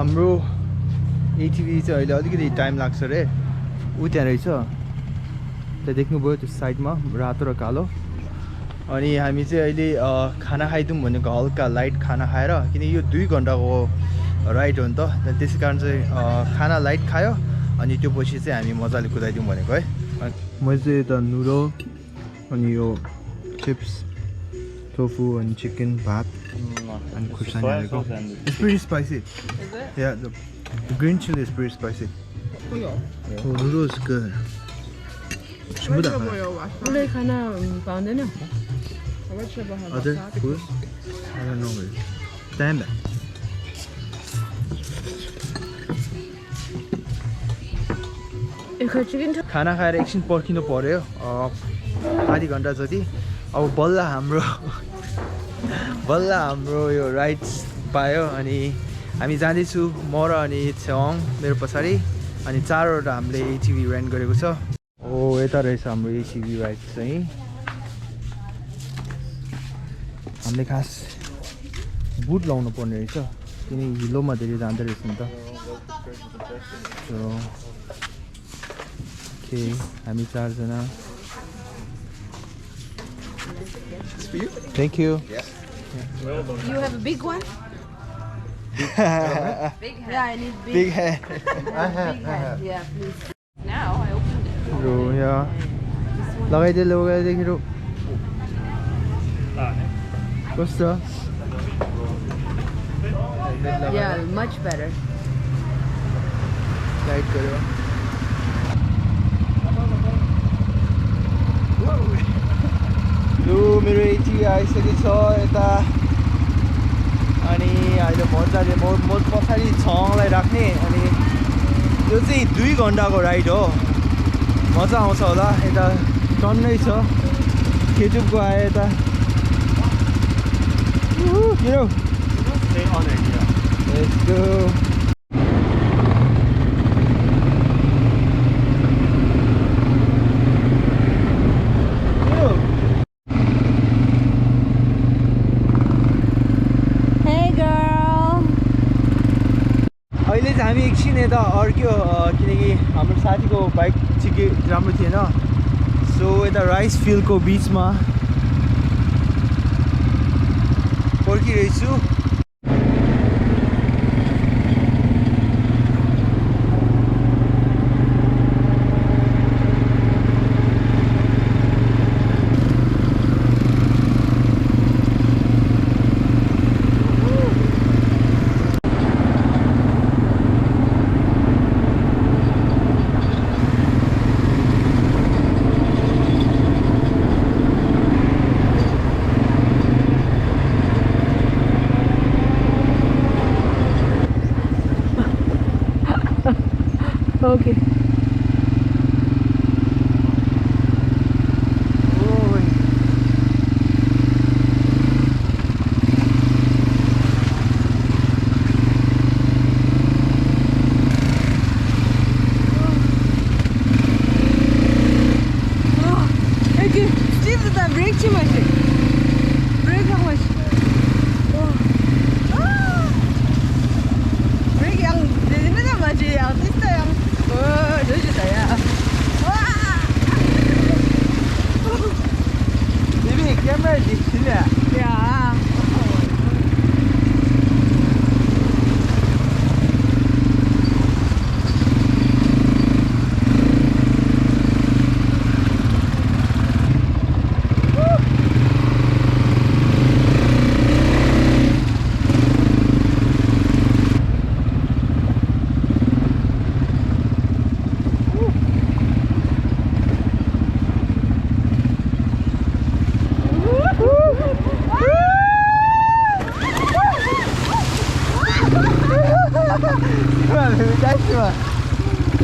हाम्रो एटिभी चाहिँ अहिले अलिकति टाइम लाग्छ रे उ त्यहाँ रहेछ त्यहाँ देख्नुभयो त्यो साइडमा रातो र कालो अनि हामी चाहिँ अहिले खाना खाइदिउँ भनेको हल्का लाइट खाना खाएर किनकि यो 2 घन्टाको राइड हो नि त त्यसै कारण चाहिँ खाना लाइट खायो अनि त्यो पछि चाहिँ हामी मजाले कुदाइदिउँ भनेको है मैले चाहिँ यता नुडल अनि यो चिप्स tofu and chicken भात and खुर्सानी हालेको It's pretty spicy. Is it? Yeah, the green chili is pretty spicy. Oh, noodle is good. 원래 खाना पाउँदैन Other food? I don't know really. Damn it. खाना खाएर एकछिन पर्खिनु पर्यो आधी घन्टा जति अब बल्ल हाम्रो यो राइड्स पायो अनि हामी जाँदैछु म र अनि छेवाङ मेरो पछाडि अनि 4वटा हामीले एटिभी रेन्ट गरेको छ ओ यता रहेछ हाम्रो एटिभी राइड चाहिँ हामीले खास बुट लाउनु पर्ने रहेछ किनकि हिलोमा धेरै जाँदो रहेछ नि त ओके हामी 4 जना Thank you. You have a big one? Big head. Yeah, I need big head. Big head. Yeah, please. Now I opened it. Yeah. लगाइदे हिरो कस्तो Yeah, much better. लाइट गर्यो यो मेरो एटिभी आइसकेको छ यता अनि अहिले मजाले म पछाडि छङलाई राख्ने अनि यो चाहिँ 2 घन्टाको राइड हो मजा आउँछ होला यता टन्नै छ खेचुपको आयो यता Let's go. अहिले चाहिँ हामी एकछिन यता अर्क्यो किनकि हाम्रो साथीको बाइक ठिकै राम्रो थिएन सो यता राइस फिल्डको बिचमा पर्खिरहेछु Okay.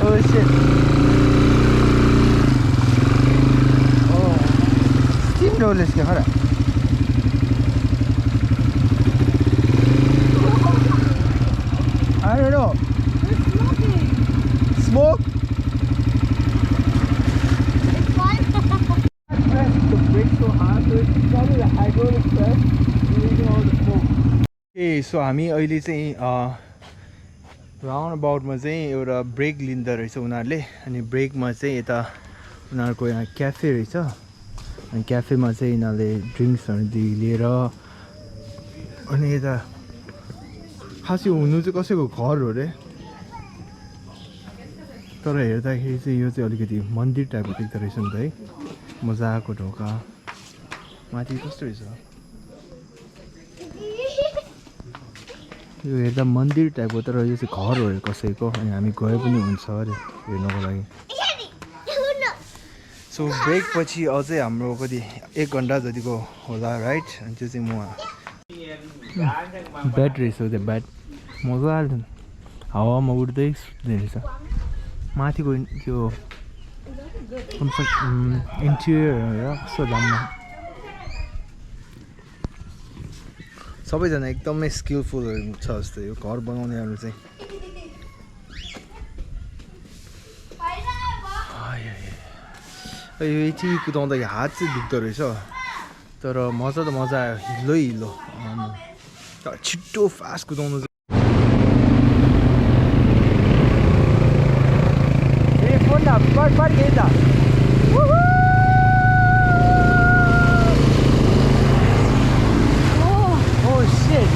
Oh shit. Oh. Steamroller is here. I don't know. It's smoking. Smoke? It's fine. I pressed the brake so hard, so it's probably the hydraulic press releasing all the smoke. Okay, so हामी अहिले चाहिँ round अबाउटमा चाहिँ एउटा brake लिँदो रहेछ उनीहरूले अनि ब्रेकमा चाहिँ यता उनीहरूको यहाँ क्याफे रहेछ अनि क्याफेमा चाहिँ यिनीहरूले ड्रिङ्क्सहरूदेखि लिएर अनि यता खास यो हुनु चाहिँ कसैको घर हो अरे तर हेर्दाखेरि चाहिँ यो चाहिँ अलिकति मन्दिर टाइपको देख्दो रहेछ नि त है मजाको ढोका माथि कस्तो रहेछ यो हेर्दा मन्दिर टाइपको तर यो चाहिँ घर हो अरे कसैको अनि हामी गए पनि हुन्छ अरे हेर्नको लागि सो ब्रेक पछि अझै हाम्रो कति 1 घन्टा जतिको होला राइट अनि त्यो चाहिँ म ब्याट रहेछ त्यो ब्याट मजाले हावामा उड्दै सुत्ने रहेछ माथिको त्यो इन्टिरियर कस्तो दाममा सबैजना एकदमै स्किलफुलहरू छ जस्तो यो घर बनाउनेहरू चाहिँ यो एटिभी कुदाउँदाखेरि हात चाहिँ दुख्दो रहेछ तर मजा त मजा आयो हिलो हिलो तर छिट्टो फास्ट कुदाउनु ए फोन बाट गए त Oh shit.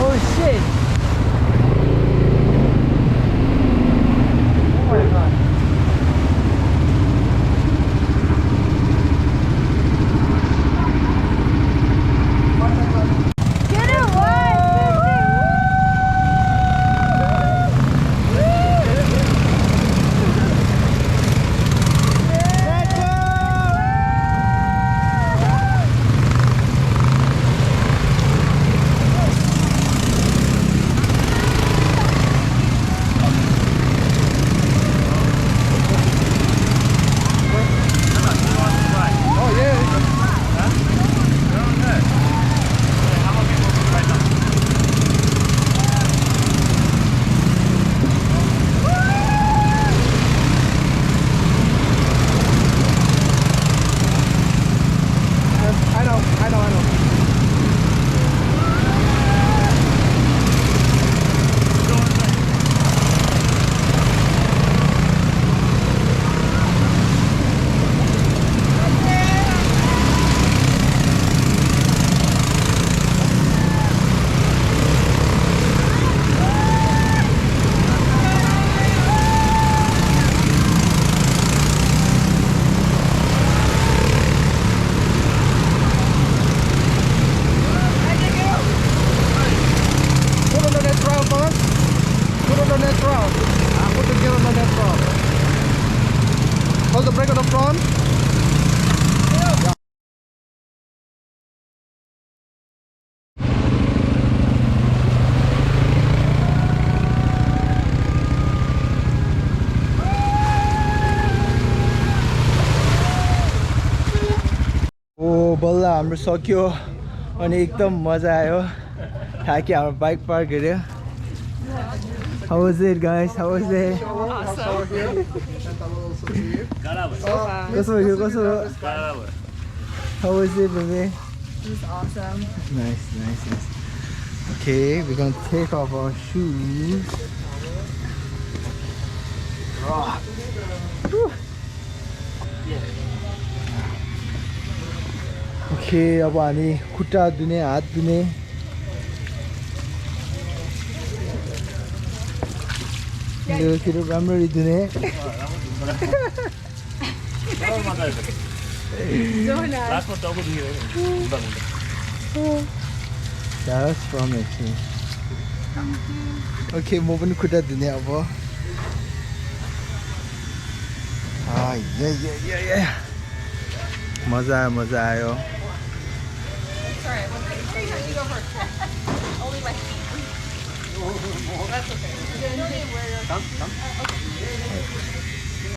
Oh shit. Oh my god. Get it, what? Hold the brake on the front. ओ बल्ल हाम्रो सक्यो अनि एकदम मजा आयो थाक्यो हाम्रो बाइक पार्क गर्यो How was it guys? How was it? कसो भयो कसो How was it baby? It was awesome. Nice. Okay, we're gonna take off our shoes. Okay, अब हामी खुट्टा धुने हात धुने यो राम्ररी धुने That's from actually. Okay, म पनि खुट्टा धुने अब मजा आयो Sorry, you go first. Only my feet. That's okay. Come.